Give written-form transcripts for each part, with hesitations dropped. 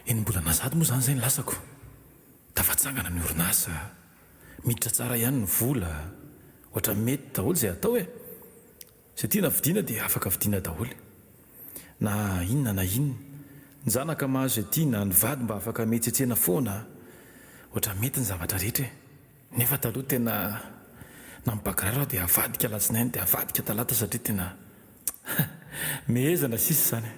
Enim-bolana zato moa izany izay ny lasako. Tafatsangana ny orinasa. Miditra tsara ihany ny vola. Ohatran'ny mety daholo izay atao e. Izay tiana vidiana dia afaka vidiana daholo. Na inona na inona. Ny zanaka mahazo izay tiana, ny vady mba afaka mihetsetsena foana. Ohatran'ny mety ny zavatra rehetra e. Nefa taloha tena na mibakiraro aho dia avadika alatsinainy dia avadika talata satria tena mehezana sisa izany e.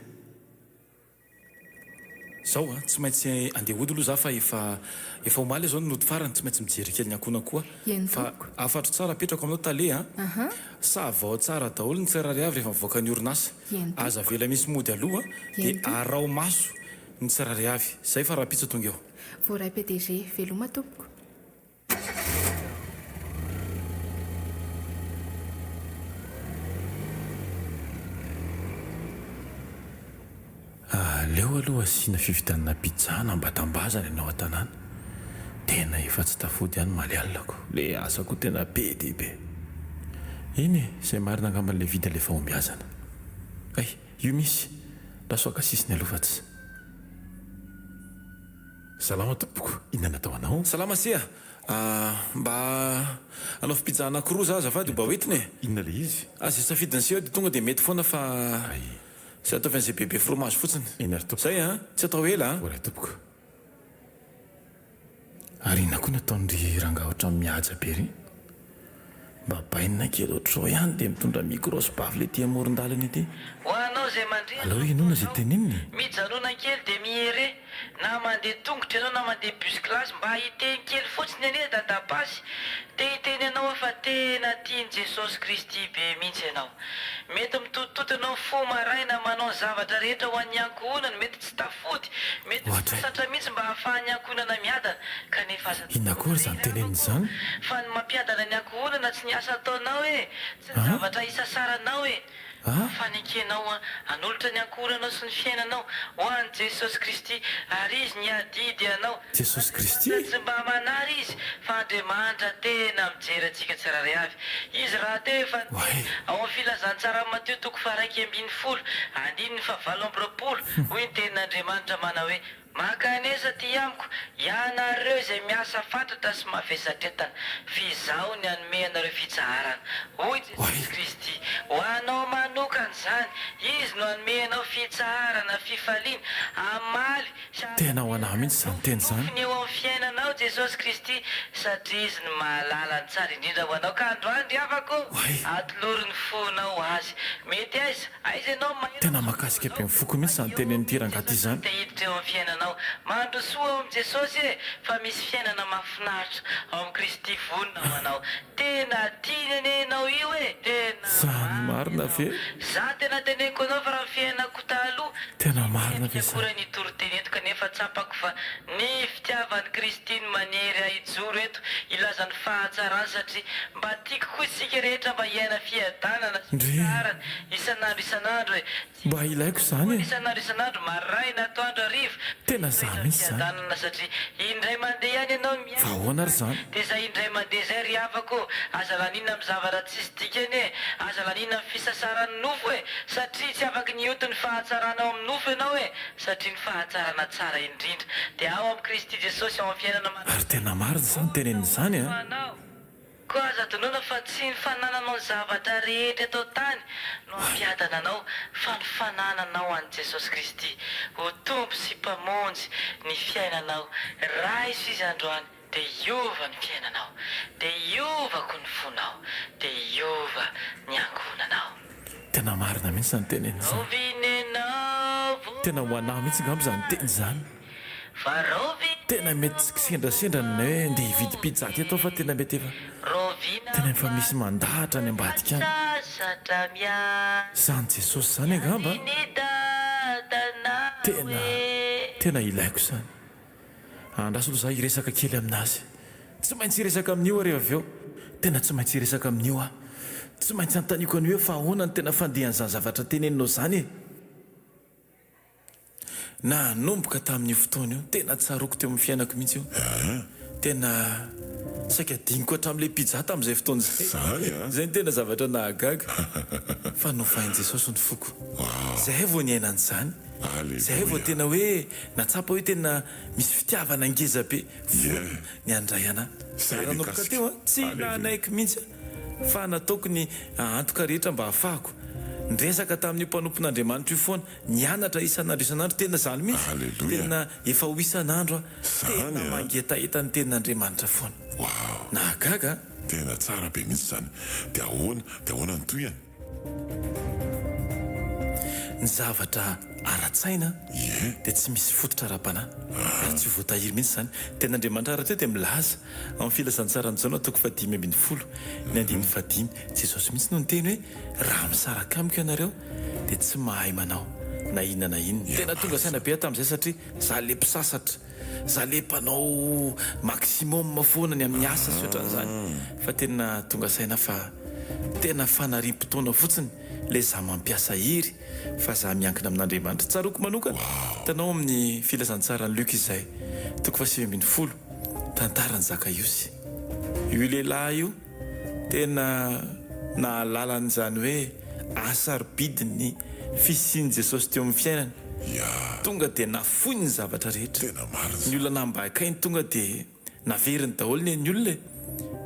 Zao a, tsy maintsy andeha hody aloha za fa efa efa omaly aho zao no nody farany, tsy maintsy mijery kely ny ankohonako koa. Eny Fa tompoko. hafatro tsara apetrako aminao tale a. Aha. Savao tsara daholo ny tsirairay avy rehefa mivoaka ny orinasa. Eny Aza tompoko. avela misy mody aloha Eny dia tompoko. araho maso ny tsirairay avy. Zay fa rahampitso tonga eo. Voaray PDG, veloma tompoko. Aleo aloha asiana fividianana pizza na mba tambazana ianao an-tanàna. Tena efa tsy tafody ihany omaly alina ko. Le asa koa tena be dia be. Eny e, izay marina angamba ilay vidin'ilay fahombiazana. Hay, io misy. Lasa haka sisiny aloha fa tsy. Salama tompoko, inona no atao anao? Salama se a! Mba anaovy pizza anakiroa za azafady mba hoentina e! Inona ilay izy? Ah zay safidin'i se eo dia tonga dia mety foana fa zay ataovy an'izay bebe fromage fotsiny. Eny ary tompoko. Zay an! Tsy atao ela an! Voaray tompoko. Ary inona koa no ataon-dry rangahy ohatran'ny mihaja be ry? Mba bainina kely ohatr'izao ihany dia mitondra micro sy baffle ety amoron-dalana ety. Ho anao izay mandre Aleo amin'izao henoina fotoana izay izao, teneniny e! mijanona kely dia mihere, na mandeha tongotra ianao na mandeha bus classe, mba hiteny kely fotsiny anie dadapasy, te hiteny anao aho fa tena tian'i Jesosy Kristy be mihitsy ianao. Mety mitotototo ianao mifoha maraina manao ny zavatra rehetra ho an'ny ankohonana, mety tsy tafody, mety Ohatray. misasatra mihitsy mba hahafahan'ny ankohonana miadana, kanefa aza Inona koa ary izany teneniny izany? Fa ny mampiadana ny ankohonana tsy ny asa ataonao e, tsy ny An? zavatra isasaranao e, An? fa fanekenao an, hanolotra ny ankohonanao sy ny fiainanao ho an'i Jesosy Kristy, ary Izy niadidy anao. Jesosy Kristy? Andriamanitra tsy mba manary Izy, fa Andriamanitra tena mijery antsika tsirairay avy. Izy rahateo efa niteny Oay. ao amin'ny Filazantsaran'i Matio toko faha-11, andininy faha-28, hoy ny Tenin'Andriamanitra manao hoe, Mankanesa aty amiko, ianareo izay miasa fatratra sy mavesatretana, f'izaho ny hanome anareo fitsaharana. Hoy Jesosy Kristy, ho anao manokana izany, Izy no hanome anao fitsaharana, fifaliana, hamaly sy Tena ho anah hanatanteraka mihitsy ny izany teny izany. nofinofiny eo amin'ny fiainanao Jesosy Kristy, satria Izy no mahalala ny tsara indrindra ho anao. Ka androany ry havako, Oay. atolory ny fonao ho Azy. Mety aiza? Aiza ianao maheno Tena amin'izao mahakasika fotoana be ny izao? foko mihitsy izany Eo tenenin'ity mihitsy rangahy ity Jesosy izany. te hiditra eo amin'ny fiainanao. Mandrosoa ao amin'i Jesosy e, fa misy fiainana mahafinaritra ao amin'i Kristy vonona ho anao. Tena tiany anie ianao io e! Tena Zany mamy marina ianao. ve? Za tena teneniko anao fa raha ny fiainako taloha, Tena tsy marina ve mendrika zany? akory aho ny hitory teny eto kanefa tsapako fa ny fitiavan'i Kristy no manery ahy hijoro eto hilaza ny fahatsarany satria mba tiako koa isika rehetra mba hiaina fiadanana sy Ndry. fitsaharana isan'andro isan'andro e! Tsy Mba ilaiko izany e! Isan'andro isan'andro, maraina, atoandro, hariva, Tena za mitoetra mihitsy izany. fiadanana satria indray mandeha ihany ianao Fa miaina ahoana ary izany? dia izay indray mandeha izay ry havako ô! Aza laniana amin'ny zavatra tsisy dikany e! Aza laniana amin'ny fisasaran'ny nofo e! Satria tsy afaky ny hioty ny fahatsarana ao amin'ny nofo ianao e! Satria ny fahatsarana tsara indrindra dia ao amin'i Kristy Jesosy ao amin'ny fiainana Ary tena mandrakizay. marina izany teneniny izany an! Koa aza adinoina fa tsy ny fanananao ny zavatra rehetra eto an-tany no hampiadana anao fa ny fanananao an'i Jesosy Kristy ho Tompo sy Mpamonjy ny fiainanao. Raiso Izy androany dia hiova ny fiainanao, dia hiova koa ny fonao, dia hiova ny ankohonanao. Tena marina mihitsy izany teneniny izany. Tena ho anah mihitsy angamba izany teny izany. Tena mety tsy kisendrasendra ny hoe ndeha hividy pizza aty atao fa tena mety efa tena efa misy mandahatra any ambadika any. Izany Jesosy izany angamba tena tena ilaiko izany. Andraso aloha za hiresaka kely aminazy. Tsy maintsy hiresaka amin'io aho rehefa avy eo. Tena tsy maintsy hiresaka amin'io aho. Tsy maintsy anontaniako an'io hoe fa ahoana no tena fandehan'izany zavatra teneninao izany e? Nanomboka tamin'io fotoana io, tena tsaroako teo amin'ny fiainako mihitsy io. Tena saika adinoko hatramin'ilay pizza tamin'izay fotoana izay. Izany an! Izay no tena zavatra nahagaga. Fa novain'i Jesosy ny foko. Izay vao niaina an'izany. Zay vao tena hoe natsapa hoe tena misy fitiavana ngeza be vonona ny handray anah. Ary nanomboka teo an, tsy nanaiky mihitsy aho fa nataoko ny antoka rehetra mba hahafahako niresaka tamin'io mpanompon'Andriamanitra io foana, nianatra isan'andro isan'andro, tena izany mihitsy, tena efa ho isan'andro aho tena mangetaheta ny tenin'Andriamanitra foana. Nahagaga an! Tena tsara be mihitsy izany. Dia ahoana, dia ahoana ny tohiny? Ny zavatra ara-tsaina dia tsy misy fototra ara-panahy ary tsy ho voatahiry mihitsy izany. Ny Tenin'Andriamanitra rahateo dia milaza ao amin'ny Filazantsaran'i Jaona toko fahadimy ambin'ny folo ny andininy fahadimy, Jesosy mihitsy no niteny hoe, Raha misaraka amiko ianareo dia tsy mahay manao na inona na inona. Tena tonga saina be aho tamin'izay satria izaho ilay mpisasatra. Za le mpanao maximum foana ny amin'ny asa sy ohatran'izany fa tena tonga saina fa tena fanariam-potoana fotsiny le za mampiasa hery fa za miankina amin'Andriamanitra. Tsaroako manokana hitanao amin'ny filazantsaran'i Luc izay toko faha-19 tantaran'i Zakaiosy. Io lehilahy io Tena nahalala an'izany hoe hasarobidy ny fisian'i Jesosy teo amin'ny fiainany. Tonga dia nafoiny ny zavatra rehetra. Ny olona nambakainy tonga dia naveriny daholo ny an'ny olona e!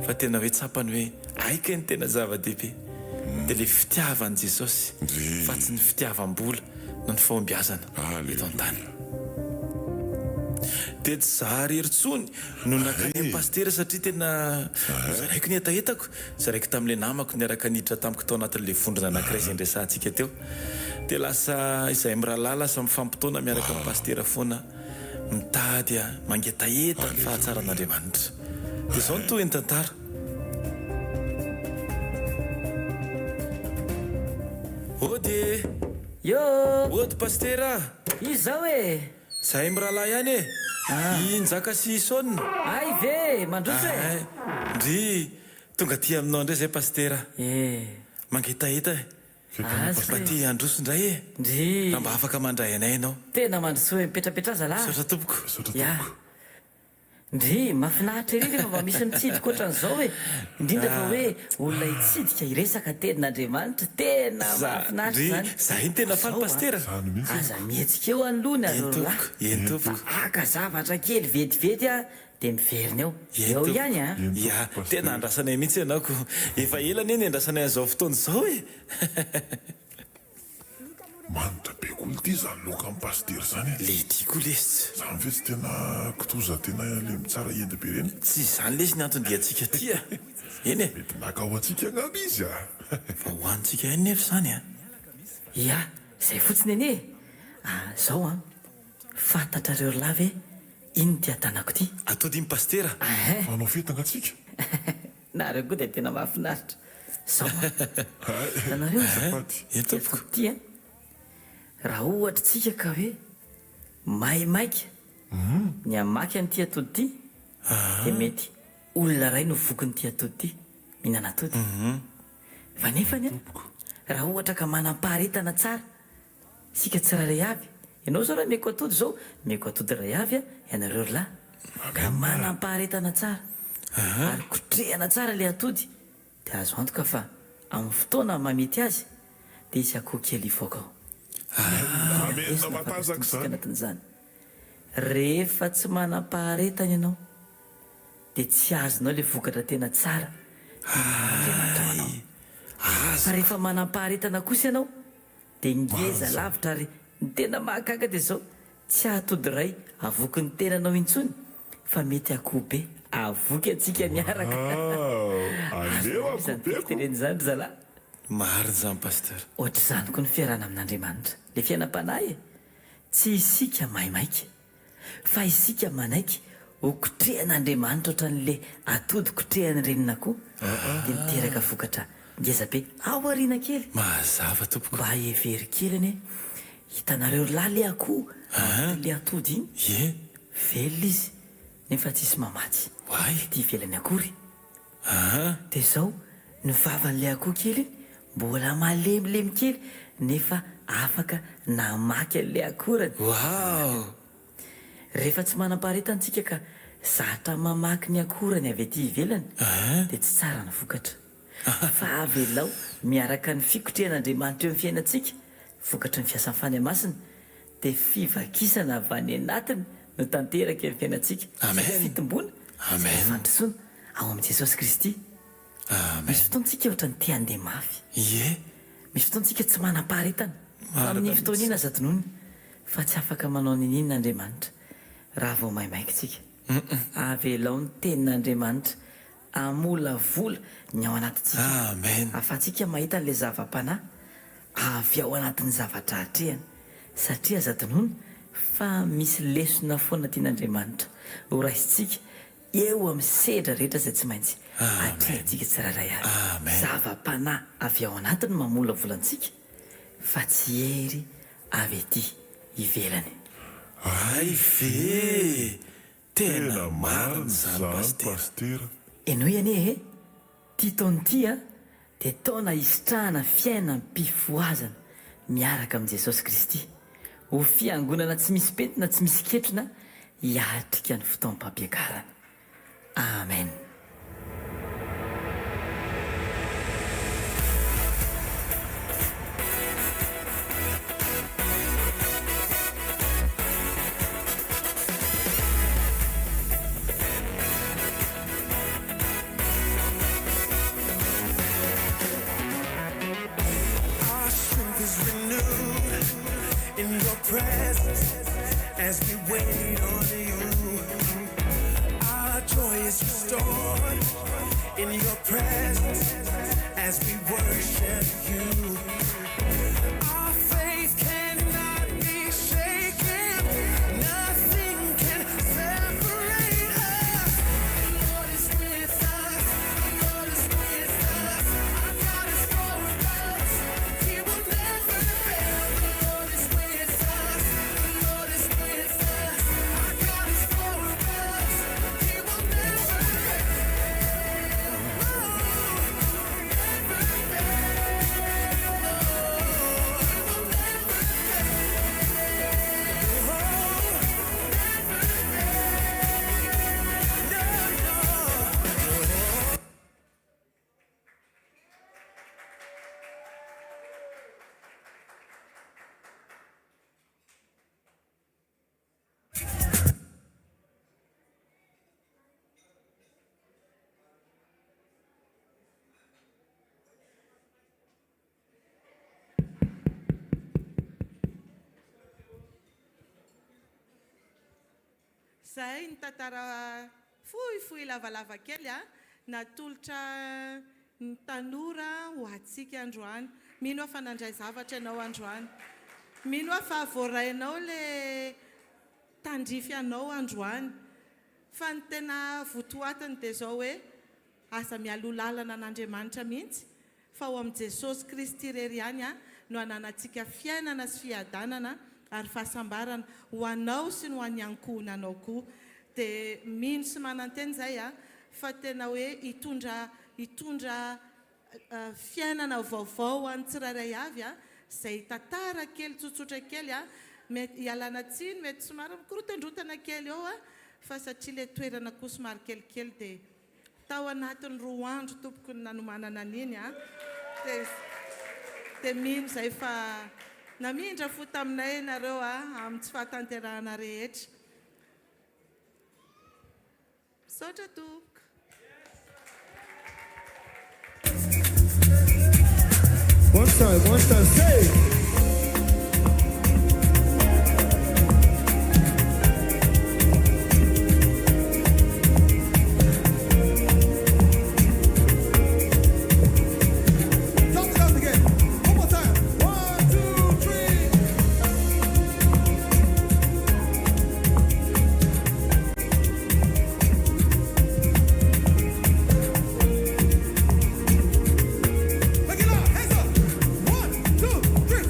Fa tena hoe tsapany hoe hay kay ny tena zava-dehibe dia ilay fitiavan'i Jesosy fa tsy ny fitiavam-bola na ny fahombiazana eto an-tany. Dia tsy za irery intsony no nankany amin'ny pasitera satria tena nozaraiko ny hetahetako, zaraiko tamin'ilay namako niaraka niditra tamiko tao anatin'ilay vondrona anankiray izay niresahantsika teo. Dia lasa izahay mirahalahy lasa mifampitaona miaraka amin'ny pasitera foana mitady mangetaheta ny fahatsaran'Andriamanitra. Dia izao no tohin'ny tantara. Ody e! Yo! Ody pasitera a! Iza izao e? Zahay mirahalahy ihany e! I Njaka sy i Saona. Hay ve e! Mandroso e! Hay! Ndry! Tonga aty aminao indray izay Pasitera. Eh! Mangetaheta e! Azoko Mba e! te handroso indray e! Ndry! Raha mba afaka mandray anay ianao. Tena mandrosoa e! Mipetrapetraha zalahy. Misaotra tompoko. Misaotra Ya. tompoko. Ndry, mahafinaritra ery rehefa mba misy mitsidika ohatran'izao e! Indrindra fa hoe olona hitsidika hiresaka tenin'Andriamanitra, tena mahafinaritra izany. Ndry, zahay no tena faly Zao Pasitera. an, aza mihetsika eo aloha nareo Eny lahy tompoko, eny tompoko. fa haka zavatra kely vetivety aho dia miverina eo. Eny Eo tompoko. ihany an! Ya, tena andrasanay mihitsy ianao ko. Efa ela anie niandrasanay an'izao fotoana izao e! Manitra be koa lty zany lokan'i pasitera zany e! Le ity koa lesy tsy. Zany ve tsy tena kitoza tena le mitsara hendy be reny? Tsy izany lesy ny anton-diantsika aty a! Eny e! Mety naka ho antsika angamba izy a! Fa hohanintsika ihany nefa izany a! Ia, izay fotsiny anie e! Ah, zao an! Fantatrareo ry lahy ve inona ity adanako ity? Atody iny pasitera! Ahin! Fa hanao fety angaha tsika? Nareo koa dia tena mahafinaritra. Zao an. Hitanareo Azafady. Eny tompoko. Ity an. Raha ohatra tsika ka hoe maimaika ny hamaky an'ity atody ity dia mety olona iray no vokin'ity atody ity, mihinana atody. Fa nefany an, raha ohatra ka manam-paharetana tsara Isika tsirairay avy. Ianao izao raha omeko atody izao, omeko atody iray avy ianareo ry lahy. Ka manam-paharetana tsara ary kotrehana tsara ilay atody dia azo antoka fa amin'ny fotoana mahamety azy dia hisy akoho kely hivoaka ao. Inona ny lesona afaka sintomintsika anatin'izany? Rehefa tsy manam-paharetana ianao dia tsy azonao ilay vokatra tena tsara nomen'Andriamanitra ho anao. Fa rehefa manam-paharetana kosa ianao Dia ngeza lavitra ary ny tena mahagaga dia izao, tsy ahatody iray avoky ny tenanao intsony fa mety akoho be avoky antsika miaraka. Aleo Azonareo izany akoho tiako beko. tenenina izany ry zalahy? Marina izany Pasteur. Ohatr'izany koa ny fiarahana amin'Andriamanitra. Ilay fiainam-panahy e! Tsy isika maimaika. Fa isika manaiky ho kotrehan'Andriamanitra ohatran'le atody kotrehan'ny renin'akoho dia miteraka vokatra ngeza be ao aoriana kely. Mazava tompoko. Mba hevero kely anie. Hitanareo ry lahy le akoho anatin'le atody iny? Ie. Velona izy nefa tsisy mamatsy ety ivelany akory. Dia zao, ny vavan'ilay akoho kely iny mbola malemilemy kely nefa afaka namaky an'ilay akorany. Wow! Rehefa tsy manam-paharetana isika ka zatra mamaky ny akorany avy aty ivelany dia tsy tsara ny vokatra. Fa avelao miaraka ny fikotrehan'Andriamanitra eo amin'ny fiainantsika, vokatry ny fiasan'ny Fanahy Masina. dia fivakisana avy any anatiny no tanteraka eo amin'ny fiainantsika. Amen. Fitomboana sy Amen. fandrosoana ao amin'i Jesosy Kristy. Amen. Misy fotoana tsika ohatran'ny te handeha mafy. Ie. Misy fotoana tsika tsy manam-paharetana. Fa Marina amin'iny mihitsy. fotoana iny aza adinoina fa tsy afaka manao n'inon'inona Andriamanitra raha vao maimaika tsika. Avelao ny tenin'Andriamanitra hamolavola ny ao anatintsika. Amen. Ahafahantsika mahita an'ilay zava-panahy avy ao anatin'ny zavatra atrehana. Satria aza adinoina fa misy lesona foana tian'Andriamanitra ho raisintsika eo amin'ny sedra rehetra izay tsy maintsy atrehintsika tsirairay avy. Amen. Zava-panahy avy ao anaty no mamolavola antsika fa tsy hery avy ety ivelany. Hay ve e! Tena Tena marina marina izany izany Pasitera. Pasitera. Henoy anie e! Ity taona ity a, dia taona hisitrahana fiainam-pifohazana miaraka amin'i Jesosy Kristy. Ho fiangonana tsy misy pentina tsy misy ketrona hiatrika ny fotoam-pampiakarana. Amen. Our strength is renewed in your presence as we wait on you. Our joy is restored in your presence as we worship you. Our faith cannot be shaken. Nothing can separate us. The Lord is with us. The Lord is with us. Our God is for us. He will never fail. The Lord is with us. The Lord is with us. Our God is for us. He will never fail. Oh, never fail. Oh, he will never fail. Oh, never fail. No, no. Izay ny tantara fohifohy lavalava kely natolotra ny tanora ho antsika androany. Mino aho fa nandray zavatra ianao androany. Mino aho fa voarainao ilay tandrify anao androany. Fa ny tena votoatiny dia izao hoe aza mialoha lalana an'Andriamanitra mihitsy fa ao amin'i Jesosy Kristy irery ihany no ananantsika fiainana sy fiadanana ary fahasambarana ho anao sy ny ho an'ny ankohonanao koa. Dia mino sy manantena izay fa tena hoe hitondra hitondra fiainana vaovao ho an'ny tsirairay avy izay tantara kely tsotsotra kely mety ialana tsiny mety somary mikorotandrotana kely eo fa satria ilay toerana koa somary kelikely dia tao anatin'ny roa andro tompoko ny nanomanana an'iny dia dia mino izay fa namindra fo taminay ianareo amin'ny tsy fahatanterahana rehetra. Misaotra tompoko. One time, one time, say. Drop it down again. One more time. One, two, three. Make it loud. Hands up. One, two, three.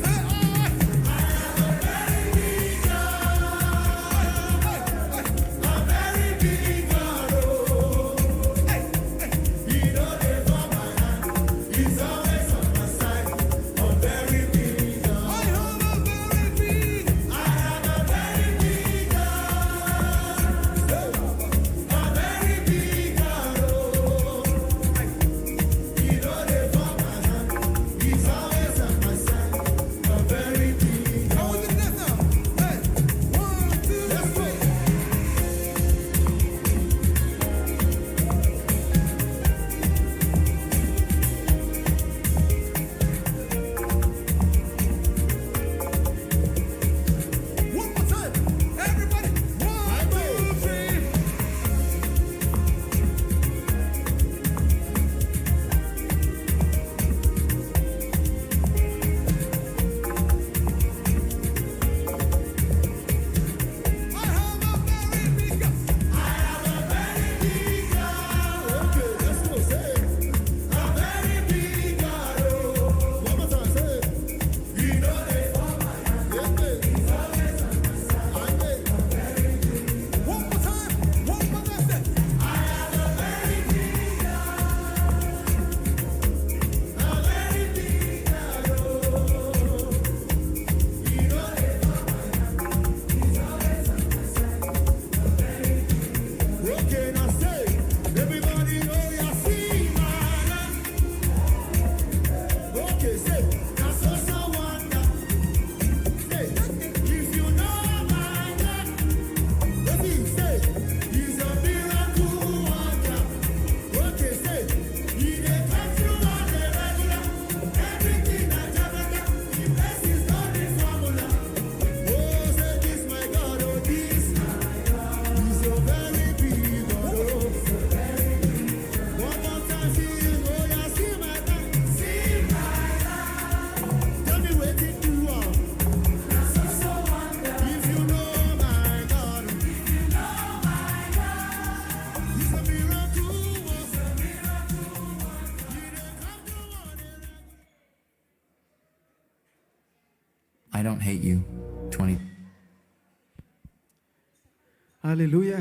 Aleloia!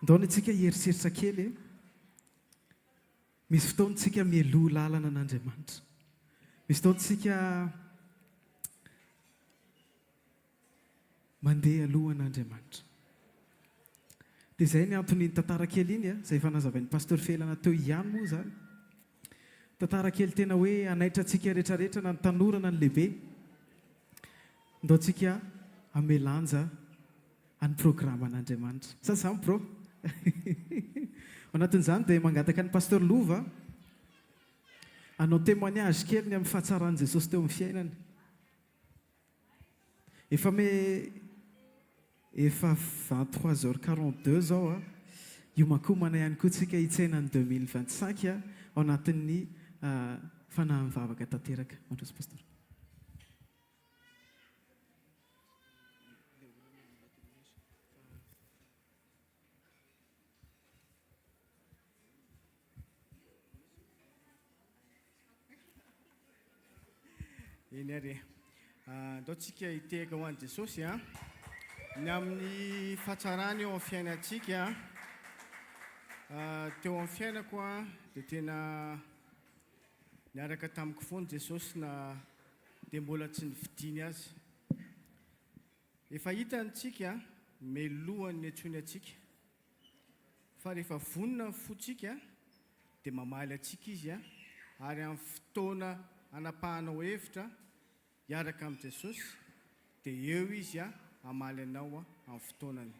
Ndao anie tsika hieritreritra kely e! Misy fotoana tsika mialoha lalana an'Andriamanitra. Misy fotoana tsika mandeha aloha an'Andriamanitra. Dia izay ny anton'iny tantara kely iny, izay efa nazavain'ny Pasteur Felana teo ihany moa izany. Tantara kely tena hoe hanaitra antsika rehetrarehetra na ny tanora na ny lehibe. Ndao tsika hanome lanja an'ny programan'Andriamanitra. Sa izany bro? Ao anatin'izany dia mangataka an'i Pasteur Lova hanao témoignage kely ny amin'ny fahatsaran'i Jesosy teo amin'ny fiainany. Efa me efa 23 heures 42 zao a, hiomankomana ihany koa tsika hitsena ny 2025 ao anatin'ny fanahy mivavaka tanteraka. Mandroso Pasteur. Eny ary e. Andao tsika hitehaka ho an'i Jesosy a. Ny amin'ny fahatsarany eo amin'ny fiainantsika. Teo amin'ny fiainako a, dia tena niaraka tamiko foana Jesosy na dia mbola tsy nividiany aza. Efa hitany tsika melohan'ny niantsoiny antsika. Fa rehefa vonona ny fontsika dia mamaly antsika Izy ary amin'ny fotoana hanapahanao hevitra hiaraka amin'i Jesosy dia eo Izy hamaly anao amin'ny fotoanany.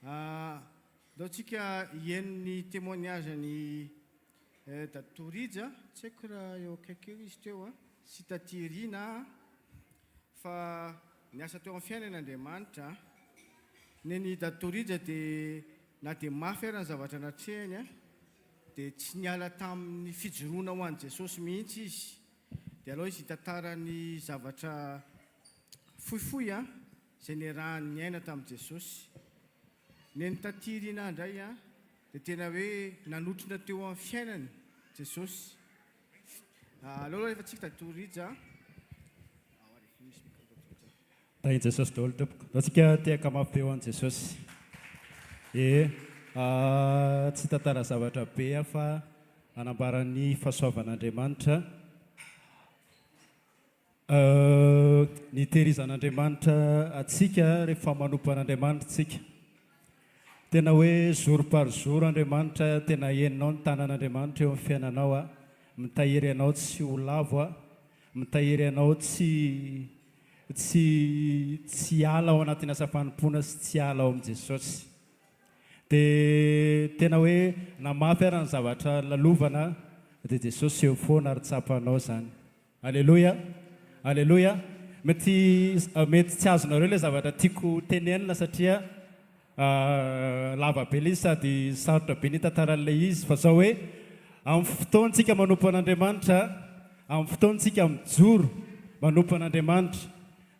Andao tsika hihaino ny témoignage an'i Dadatoa Rija, tsy haiko raha eo akaiky eo izy teo sy Tatie Rina fa niasa teo amin'ny fiainany Andriamanitra. Neny Dadatoa Rija dia na dia mafy ara ny zavatra natrehiny dia tsy niala tamin'ny fijoroana ho an'i Jesosy mihitsy izy. Dia alao izy hitantara ny zavatra fohifohy izay niarahany niaina tamin'i Jesosy. Neny Tatie Rina indray dia tena hoe nanotrona teo amin'ny fiainany Jesosy. Aleo aloha efa tsika Dadatoa Rija. Tahin'i Jesosy daholo tompoko. Ndao tsika tehaka mafy be ho an'i Jesosy. Ee, tsy hitantara zavatra be aho fa hanambara ny fahasoavan'Andriamanitra. Ny hitehirizan'Andriamanitra antsika rehefa manompo an'Andriamanitra tsika. Tena hoe jour par jour Andriamanitra tena henonao ny tanan'Andriamanitra eo amin'ny fiainanao, mitahiry anao tsy ho lavo, mitahiry anao tsy tsy tsy hiala ao anatin'ny asa fanompoana sy tsy hiala ao amin'i Jesosy. Dia tena hoe na mafy ara ny zavatra lalovana dia Jesosy eo foana ary tsapanao izany. Aleloia! Aleloia! Mety mety tsy azonareo ilay zavatra tiako tenenina satria Lava be ilay izy sady sarotra be ny hitantara an'ilay izy fa zao hoe amin'ny fotoantsika manompo an'Andriamanitra, amin'ny fotoantsika mijoro manompo an'Andriamanitra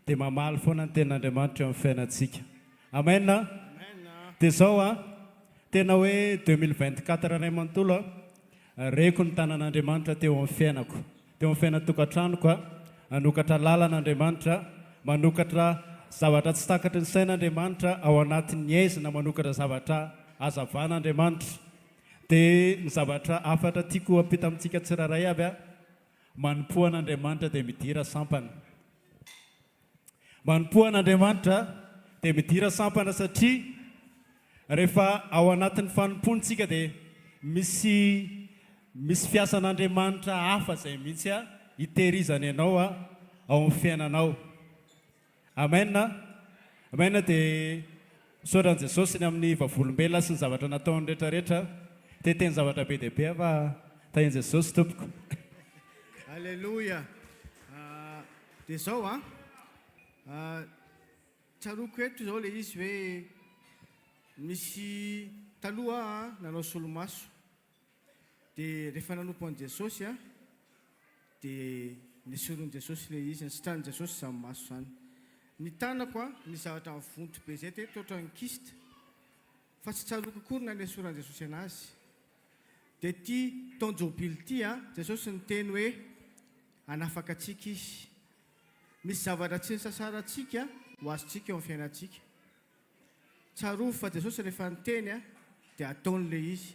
dia mamaly foana ny tenin'Andriamanitra eo amin'ny fiainantsika. Amen a! Dia zao a, tena hoe 2024 iray manontolo a, reko ny tanan'Andriamanitra teo amin'ny fiainako. Teo amin'ny fiainan-tokantranoko a, nanokatra lalana Andriamanitra, manokatra zavatra tsy takatry ny saina Andriamanitra, ao anatin'ny haizina manokatra zavatra hazavana Andriamanitra. Dia ny zavatra hafatra tiako hampita amintsika tsirairay avy a, manompoa an'Andriamanitra dia midira sampana. Manompoa an'Andriamanitra dia midira sampana satria rehefa ao anatin'ny fanompoana isika dia misy misy fiasan'Andriamanitra hafa izay mihitsy hitehirizany anao ao amin'ny fiainanao. Amen. Amen dia misaotra an'i Jesosy ny amin'ny vavolombelona sy ny zavatra nataony rehetra rehetra. Te hiteny zavatra be dia be aho fa tahian'i Jesosy tompoko. Aleloia. Dia izao an, tsaroako eto izao ilay izy hoe nisy taloha aho nanao solomaso, dia rehefa nanompo an'i Jesosy aho dia nesorin'i Jesosy ilay izy, nositranin'i Jesosy izany maso izany. Ny tanako an, nisy zavatra nivonto be izay teto ohatran'ny kyste, fa tsy tsaroako akory na nesoran'i Jesosy anazy. Dia ity taon-jobily ity an, Jesosy niteny hoe hanafaka antsika Izy. Misy zavatra tsy nisasarantsika ho azontsika eo amin'ny fiainantsika. Tsarovy fa Jesosy rehefa niteny dia ataony ilay izy.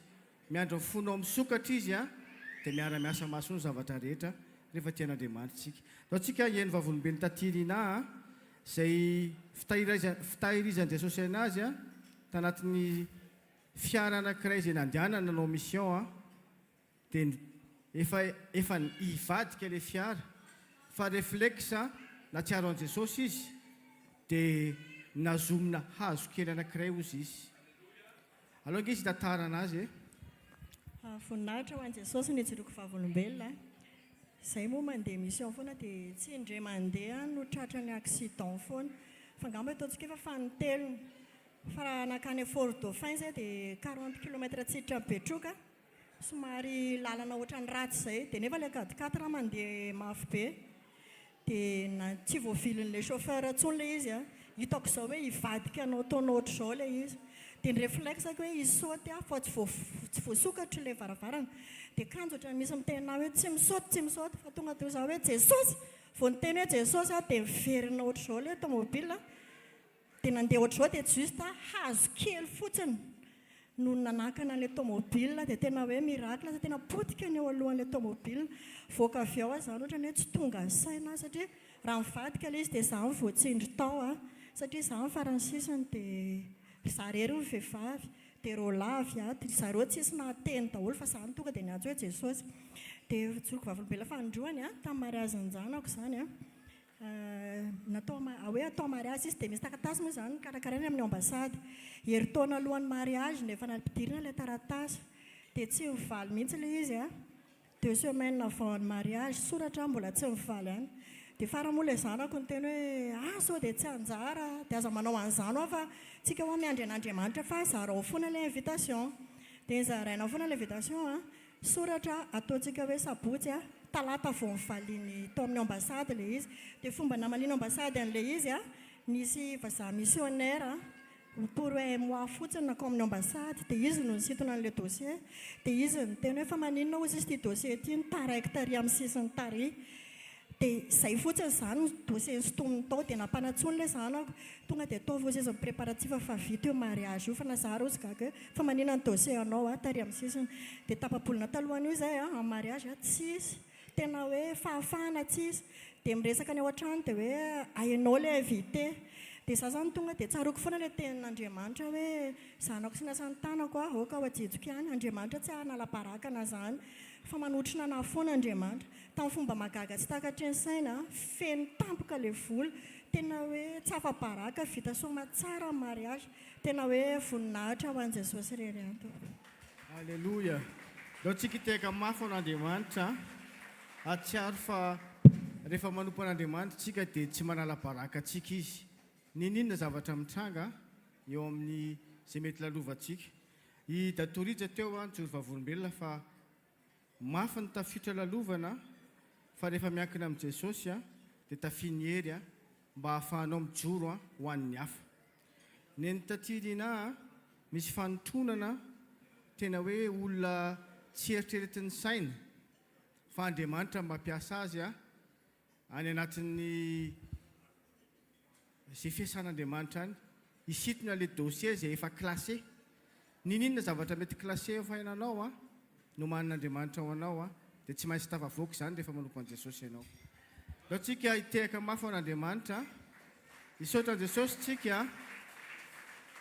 Miandry ny fonao misokatra Izy dia miara-miasa mahasoa ny zavatra rehetra rehefa tian'Andriamanitra isika. Ndao tsika hihaino vavolombelon'i Taty Rinah izay fitahirizan'i Jesosy aina azy tanatin'ny fiara anankiray izay nandehanany nanao mission. Dia efa efa hivadika ilay fiara fa reflexe nahatsiaro an'i Jesosy izy dia nazomina hazo kely anankiray hozy izy. Aleo ange izy hitantarana azy e. Voninahitra ho an'i Jesosy ny hijoroako vavolombelona. Izay moa mandeha mission foana dia tsy indray mandeha no tratran'ny accident foana fa angamba ataontsika efa fanintelony. Fa raha nankany Fort Dauphin izay dia 40 kilomètre tsy hiditra an'i Betroka. Somary lalana ohatran'ny ratsy izay, dia nefa ilay quatre quatre mandeha mafy be, dia na tsy voavilin'ilay chauffeur intsony ilay izy an, hitako izao hoe hivadika hanao taona ohatr'izao ilay izy, dia ny reflexe-ko hoe hisaoty aho fa tsy tsy voasokatro ilay varavarana, dia kanjo ohatran'ny misy miteny ahy hoe tsy misaoty tsy misaoty, fa tonga dia hoy izaho hoe Jesosy! Vao niteny hoe Jesosy aho dia niverina ohatr'izao ilay tomobile, Dia nandeha ohatr'izao dia juste hazo kely fotsiny no nanakana an'ilay tomobile dia tena hoe miracle satria tena potika ny eo alohan'ilay tomobile. Voaka avy ao aho izany ohatran'ny hoe tsy tonga saina aho satria raha nivadika ilay izy dia izaho no voatsindry tao an, satria izaho no farany sisiny dia izaho irery no vehivavy dia ireo lahy avy ato, ry zareo tsisy nahateny daholo fa izaho no tonga dia niantso hoe Jesosy. Dia fijoroako vavolombelona fanindroany an, tamin'ny mariazin'ny-janako izany an. Natao hoe atao mariazy izy dia misy taratasy moa izany karakaraina amin'ny ambassade. Herintaona alohan'ny mariage no efa nampidirina ilay taratasy. Dia tsy mivaly mihitsy ilay izy an. Deux semaines avant ny mariage, soratra mbola tsy mivaly ihany. Dia farany moa ilay zanako niteny hoe ah sao dia tsy anjara, dia aza manao an'izany hoa fa tsika hoa miandry an'Andriamanitra fa zarao foana ilay invitation. Dia nozaraina foana ilay invitation an. Soratra ataontsika hoe sabotsy a, talata vao nivaliany tao amin'ny ambassade ilay izy. Dia fomba namalian'ny ambassade an'ilay izy a, nisy vazaha missionnaire pour un mois fotsiny nankao amin'ny ambassade, dia izy no nisintona an'ilay dossier. Dia izy niteny hoe fa maninona hozy izy ity dossier ity no taraiky tary amin'ny sisiny tary. Dia izay fotsiny izany ny dossier nosintominy tao, dia nampanantsoiny ilay zanako, tonga dia ataovy hozy izy ny préparatif fa vita io mariage io, fa na za ary hozy gaga hoe fa maninona ny dossier anao a, tary amin'ny sisiny. Dia tapa-bolana talohan'io izay a, amin'ny mariage a, tsisy, tena hoe fahafahana tsisy, dia miresaka ny ao an-trano dia hoe ahenao ilay invité, dia za izany tonga dia tsaroako foana ilay tenin'Andriamanitra hoe zanako sy ny asan'ny tanako a, aoka ho ajijiko ihany, Andriamanitra tsy hanala baraka ana izany fa manotrona anah foana Andriamanitra. Tamin'ny fomba mahagaga tsy takatry ny saina, feno tampoka ilay vola, tena hoe tsy afa-baraka, vita soamatsara ny mariage, tena hoe voninahitra ho an'i Jesosy irery ihany tompoko. Aleloia! Ndao tsika hitehaka mafy ho an'Andriamanitra, hahatsiaro fa rehefa manompo an'Andriamanitra tsika dia tsy manala baraka antsika Izy. N'inon'inona zavatra mitranga eo amin'ny izay mety lalovantsika. I Datorija teo nijoro vavolombelona fa Mafy ny tafiotra lalovana fa rehefa miankina amin'i Jesosy dia tafiany hery mba hahafahanao mijoro ho an'ny hafa. Neny taty Rinah misy fanotronana tena hoe olona tsy eritreretin'ny saina fa Andriamanitra mampiasa azy any anatin'ny Izay fiasan'Andriamanitra any. Hisintona ilay dossier izay efa classé. N'inon'inona zavatra mety classé eo fainanao an, nomanin'Andriamanitra ho anao an, dia tsy maintsy tafavoaka izany rehefa manompo an'i Jesosy ianao. Ndao tsika hitehaka mafy ho an'Andriamanitra an. Hisaotra an'i Jesosy tsika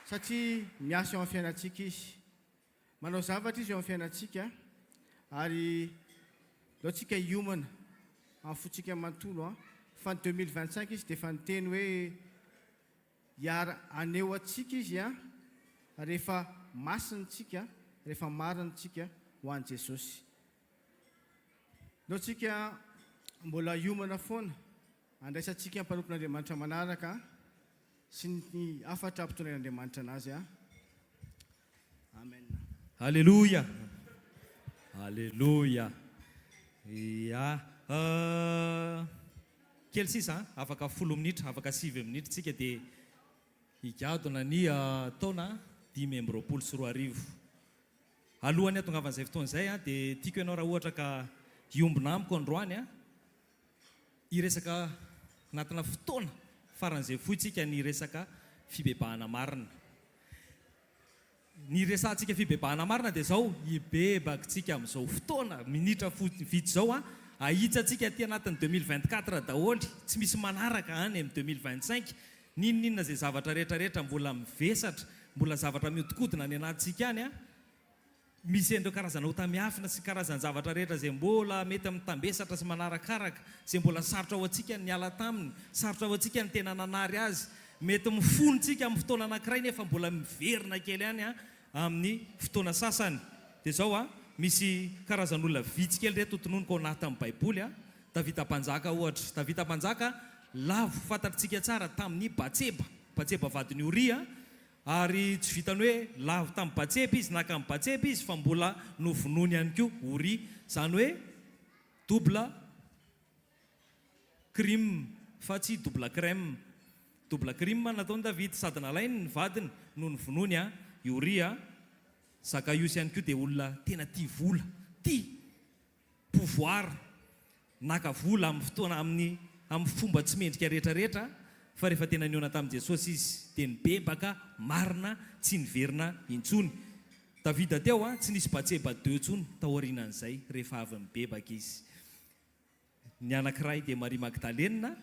satria miasa eo amin'ny fiainantsika Izy. Manao zavatra Izy eo amin'ny fiainantsika ary ndao tsika hiomana amin'ny fontsika manontolo an, fa ny 2025 Izy dia efa niteny hoe hiara haneho antsika Izy an, rehefa masina tsika, rehefa marina tsika ho an'i Jesosy. Ndao tsika mbola hiomana foana handraisantsika ny mpanompon'Andriamanitra manaraka sy ny hafatra ampitondrain'Andriamanitra anazy an. Amen. Aleloia! Aleloia! Ya. Kely sisa an, afaka folo minitra, afaka sivy minitra tsika dia higadona ny taona 2025. Alohan'ny hatongavan'izay fotoana izay an, dia tiako ianao raha ohatra ka hiombona amiko androany an, hiresaka. Anatina fotoana faran'izay fohy tsika ny resaka fibebahana marina. Ny resahantsika fibebahana marina dia izao, hibebaka tsika amin'izao fotoana, minitra fohy vitsy izao an, ahitsantsika aty anatin'ny 2024 daholo, tsy misy manaraka any amin'ny 2025, n'inon'inona izay zavatra rehetra rehetra mbola mivesatra, mbola zavatra mihodinkodina any anatintsika any an, Misy an'ireo karazana ota miafina sy karazan-javatra rehetra izay mbola mety mitambesatra sy manarakaraka, izay mbola sarotra ho antsika ny niala taminy, sarotra ho antsika ny tena nanary azy. Mety mifono tsika amin'ny fotoana anankiray nefa mbola miverina kely ihany amin'ny fotoana sasany. Dia izao an, misy karazan'olona vitsy kely ireto tononiko ao anatin'ny Baiboly an. Davida Mpanjaka ohatra. Davida Mpanjaka lavo fantatritsika tsara tamin'i Batseba, Batseba vadin'i Oria. Ary tsy vitan'ny hoe lavo tamin'i Batseba izy, naka an'i Batseba izy, fa mbola novonoiny ihany koa Oria. Izany hoe double crime fa tsy double crème. Double crime nataon'i Davida, sady nalainy ny vadiny no novonoiny i Oria. Zakaiosy ihany koa dia olona tena tia vola, tia. pouvoir, naka vola amin'ny fotoana amin'ny amin'ny fomba tsy mendrika rehetra rehetra fa rehefa tena nihaona tamin'i Jesosy izy dia nibebaka marina tsy niverina intsony. Davida teo a, tsy nisy Batseba deux intsony taorianan'izay rehefa avy nibebaka izy. Ny anankiray dia Maria Magdalena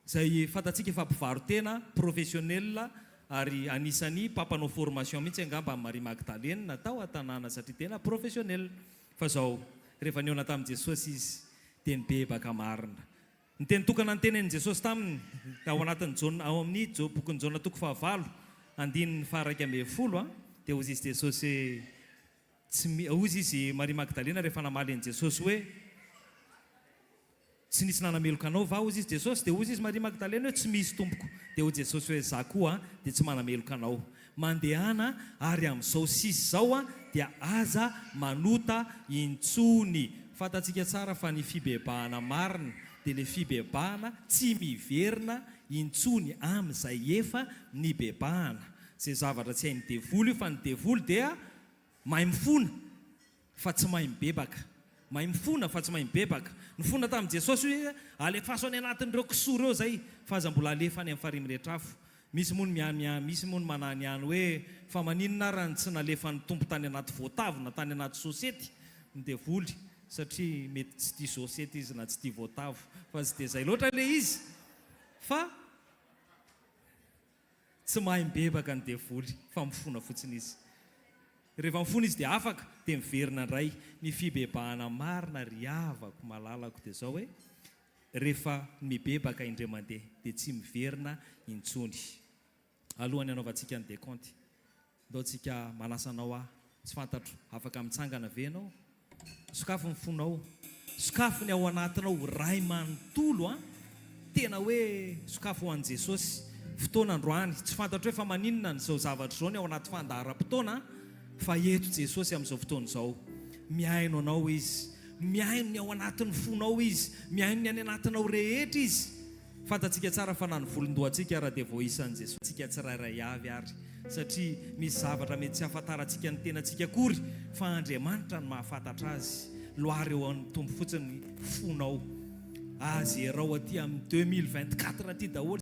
izay fantatsika fa mpivaro-tena, professionnel, ary anisan'ny mpampanao formation mihitsy angamba an'i Maria Magdalena tao an-tanàna satria tena professionnel. Fa izao, rehefa nihaona tamin'i Jesosy izy dia nibebaka marina. Ny teny tokana notenenin'i Jesosy taminy ao anatin'ny Jaona, ao amin'ny bokin'i Jaona toko fahavalo andininy faha-11 dia hozy izy Jesosy hoe, Tsy mi, hozy izy Maria Magdalena rehefa namaly an'i Jesosy hoe, Tsy nisy nanameloka anao va? Hozy izy Jesosy. Dia hozy izy Maria Magdalena hoe, Tsy misy Tompoko. Dia hoy Jesosy hoe, Izaho koa dia tsy manameloka anao. Mandehana ary amin'izao sisa izao dia aza manota intsony. Fantatsika tsara fa ny fibebahana marina dia ilay fibebahana tsy miverina intsony amin'izay efa nibebahana. Izay zavatra tsy hain'ny devoly io fa ny devoly dia mahay mifona fa tsy mahay mibebaka. Mahay mifona fa tsy mahay mibebaka. Nifona tamin'i Jesosy hoe alefaso any anatin'ireo kisoa ireo izay fa aza mbola alefa any amin'ny farihy mirehitra afo. Misy moa ny mianiany, misy moa ny mananiany hoe fa maninona ara no tsy nalefan'ny Tompo tany anaty voatavo na tany anaty sosety ny devoly satria mety tsy tia sosety izy na tsy tia voatavo fa tsy dia izay loatra ilay izy fa Tsy mahay mibebaka ny devoly fa mifona fotsiny izy. Rehefa mifona izy dia afaka, dia miverina indray. Ny fibebahana marina ry havako malalako dia izao hoe, rehefa mibebaka indray mandeha dia tsy miverina intsony. Alohan'ny hanaovantsika ny decompte. Ndao tsika manasa anao aho. Tsy fantatro, afaka mitsangana ve ianao? Sokafy ny fonao, sokafy ny ao anatinao ray manontolo an! Tena hoe sokafy ho an'i Jesosy. Fotoana androany, tsy fantatro hoe fa maninona an'izao zavatra izao ny ao anaty fandaharam-potoana an! Fa eto Jesosy amin'izao fotoana izao. Mihaino anao Izy. Mihaino ny ao anatin'ny fonao Izy. Mihaino ny any anatinao rehetra Izy. Fantatsika tsara fa na ny volon-dohantsika ara dia voaisan'i Jesosy. Tsika tsirairay avy ary, satria misy zavatra mety tsy hahafantarantsika ny tenantsika akory fa Andriamanitra no mahafantatra azy. Loary eo amin'ny Tompo fotsiny ny fonao. Azy erao aty amin'ny 2024 aty daholo.